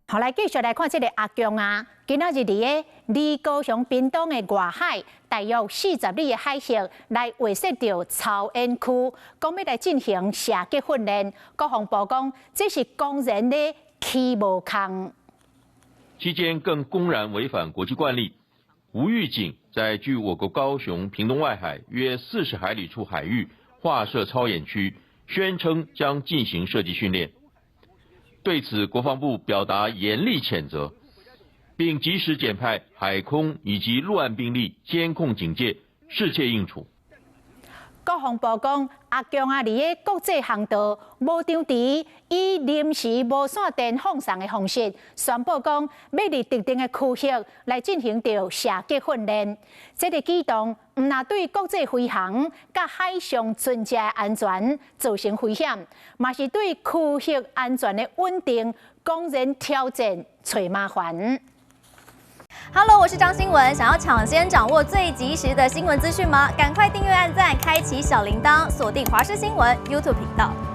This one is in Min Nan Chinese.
好，來繼續來看這个阿共啊，今仔日佇个離高雄屏東的外海，大約40里的海域來劃設著操演區，講欲來進行射擊訓練。國防部講，這是公然咧起無空。期間更公然違反國際慣例，無預警在距我國高雄屏東外海約40海里處海域劃設操演區，宣稱將進行射擊訓練。對此，國防部表達嚴厲譴責，並即時減派海空以及陸岸兵力監控警戒，適切應處。國防部講，阿共啊，佇个國際航道無張持以臨時無線電放送的方式，宣布講欲佇特定的區域來進行著射擊訓練。這个舉動毋但對國際飛航佮海上船隻的安全造成危險，嘛是對區域安全的穩定公然挑戰揣麻煩。 Hello，我是張新文。想要搶先掌握最及時的新聞資訊嗎？趕快訂閱、按讚、開啟小鈴鐺，鎖定華視新聞 YouTube 頻道。